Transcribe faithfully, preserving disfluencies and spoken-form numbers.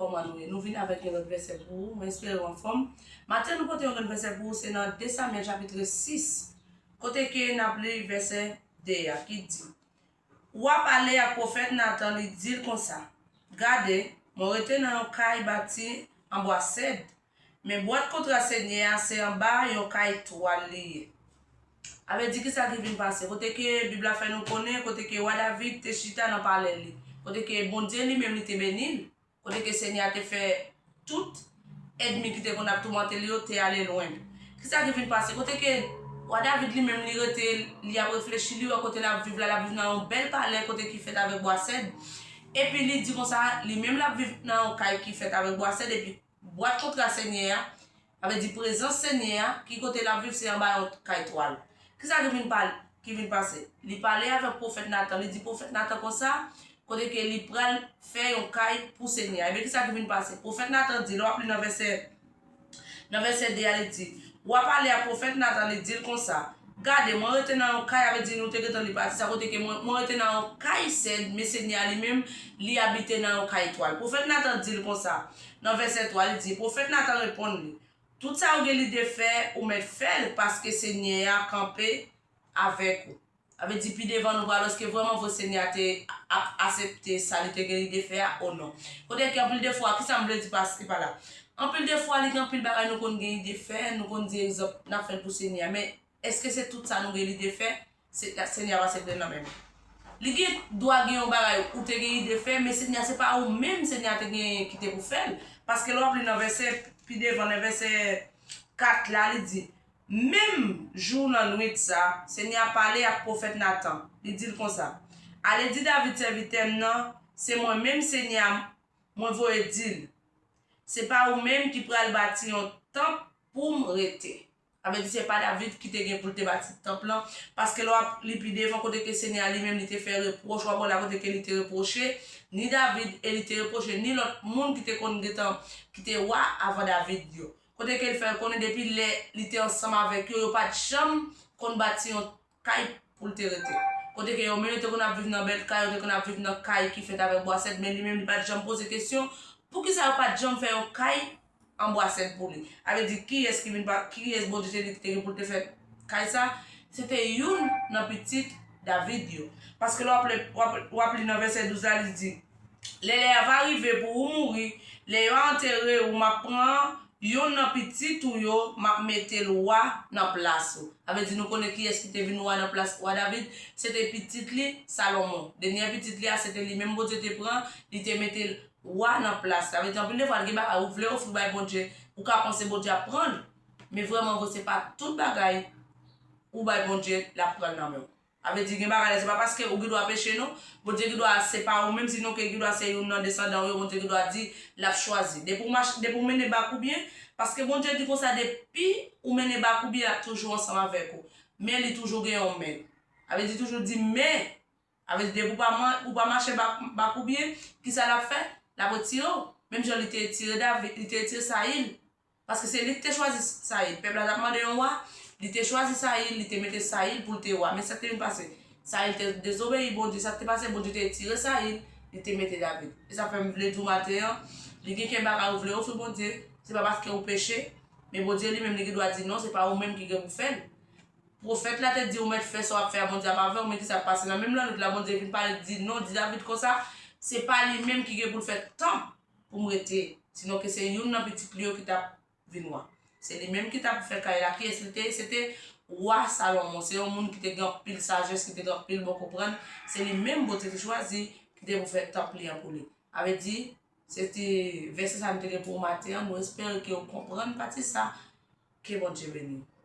Kòman nou ye? Nou vin avèk yon lòt vèsè pou ou. Mwen espere w anfòm. Maten, nou pote yon lòt vèsè pou ou, se nan de Samyèl chapit sis, kote ke n ap li vèsè de a, ki di, Wa pale ak pwofèt Natan, li di l konsa, Gade, mwen rete nan yon kay bati an bwa sèd, men bwat kontra Senyè a se anba yon kay twal li ye. A vle di, kisa ki vin pase? Kote ke Bib la fè nou konnen, kote ke wa David te chita nan palè li, kote ke Bondye li menm li te beni l, kote ke Senyè a te fè tout ènmi ki te konn ap toumante li yo te ale lwen. Kisa ki vin pase? Kote ke wa David li menm li rete, li ap reflechi, li wè kote l ap viv la, l ap viv nan yon bèl palè kote ki fèt avèk bwa sèd. Epi li di konsa, li menm l ap viv nan yon kay ki fèt avèk bwa sèd, epi bwat kontra Senyè a, sa vle di prezans Senyè a, ki kote l ap viv, se anba yon kay twal. Kisa ki vin pale, ki vin pase? Li pale avèk pwofèt Natan, li di pwofèt Natan konsa, kote ke li pral fè yon kay pou Senyè a. Ebyen, kisa ki vin pase? Pwofèt Natan di, lè w ap li nan vèsè, nan vèsè de a, li di, Wa pale ak pwofèt Natan, li di l konsa, Gade, mwen rete nan yon kay, sa vle di nou te gentan li pati, sa kote ke mwen, mwen rete nan yon kay sèd, men Senyè a li menm, li abite nan yon kay twal. Pwofèt Natan di l konsa, nan vèsè twa, li di, Pwofèt Natan reponn li, Tout sa ou gen lide fè, ou mèt fè l, paske Senyè a kanpe avèk ou. Sa vle di, pi devan nou pral wè èske vrèman vre Senyè a te ap aksepte sa li te gen lide fè a ou non. Kote ke anpil de fwa, kisa m vle di pase pa la? Anpil de fwa, li gen anpil bagay nou konn gen lide fè, nou konn di egzanp, n ap fè l pou Senyè a. Men, èske se tout sa nou gen lide fè? Se, Senyè a pase plen nan men nou. Li gen dwa gen yon bagay ou te gen lide fè, men Senyè a se pa ou menm Senyè a te genyen ki te pou fè l. Paske lè w ap li nan vèsè pi devan, nan vèsè kat la, li di, Menm jou nan nwit sa, Senyè a pale ak pwofèt Natan. Li di l konsa, Ale di David sèvitè m nan, se mwen menm Senyè a mwen voye di l, Se pa ou menm ki pral bati yon tanp pou m rete. Sa vle di se pa David ki te gen pou l te bati tanp lan, paske lè w ap li pi devan kote ke Senyè a li menm li te fè repwòch, w ap wè la kote ke li te repwoche ni David e li te repwoche ni lòt moun ki te konn gentan, ki te wa avan David yo. Kote ke l fè konnen depi lè li te ansanm avèk yo, yo pa t janm konn bati yon kay pou l te rete. Kote ke yo menm yo te konn ap viv nan bèl kay, yo te konn ap viv nan kay ki fèt avèk bwa sèd, men li menm li pa t janm poze kesyon, poukisa yo pa t janm fè yon kay an bwa sèd pou li? Sa vle di, kiyès ki vin pa, kiyès Bondye te di ki te gen pou l te fè kay sa? Se te youn nan pitit David yo. Paske lè w ap li, w ap, w ap li nan vèsè douz la, li di, Lè lè a va rive pou ou mouri, lè yo antere ou, m ap pran youn nan pitit ou yo, m ap mete l wa nan plas ou. Sa vle di nou konnen kiyès ki te vin wa nan plas wa David? Se te pitit li, Salomon. Dènye pitit li a, se te li menm Bondye te pran, li te mete l wa nan plas. Sa vle di anpil de fwa, gen bagay ou vle ofri bay Bondye, ou ka panse Bondye ap pran l, men vrèman vre, se pa tout bagay ou bay Bondye, l ap pran l nan men w. Sa vle di, gen bagay la, se pa paske ou gen dwa peche, non. Bondye gen dwa, se pa ou menm, sinon ke gen dwa se youn nan desandan w yo, Bondye gen dwa di, l ap chwazi. Depi w mache, depi w mennen bak ou byen, paske Bondye di konsa, depi ou mennen bak ou byen, l ap toujou ansanm avèk ou. Men li toujou gen yon men. Sa vle di, toujou di men. Sa vle di, depi w pa man, ou pa mache bak, bak ou byen, kisa l ap fè? L ap retire w. Menm jan li te retire David, li te retire Sayil. Paske se li ki te chwazi Sayil. Pèp la t ap mande yon wa, li te chwazi Sayil, li te mete Sayil pou l te wa. Men sa k te vin pase? Sayil te dezobeyi Bondye. Sa k te pase? Bondye te retire Sayil, li te mete David. E sa fè m vle di w maten an, li gen kèk bagay ou vle ofri Bondye, se pa paske ou peche, men Bondye li menm li gen dwa di non, se pa ou menm ki gen pou fè l. Pwofèt la te di ou mèt fè sa w ap fè a, Bondye ap avè w, men kisa k pase? Nan menm lannwit la, Bondye vin pale, di non, di David konsa, se pa li menm ki gen pou l fè tanp pou m rete, sinon ke se youn nan pitit li yo ki t ap vin wa. Se li menm ki t ap fè kay la. Kiyès li te ye? Se te wa Salomon. Se yon moun ki te gen anpil sajès, ki te gen anpil bon konprann. Se li menm Bondye te chwazi ki te pou fè tanp li an pou li. Sa vle di, se te vèsè sa m te gen pou ou maten an. Nou espere ke w konprann pati sa. Ke Bondye beni w.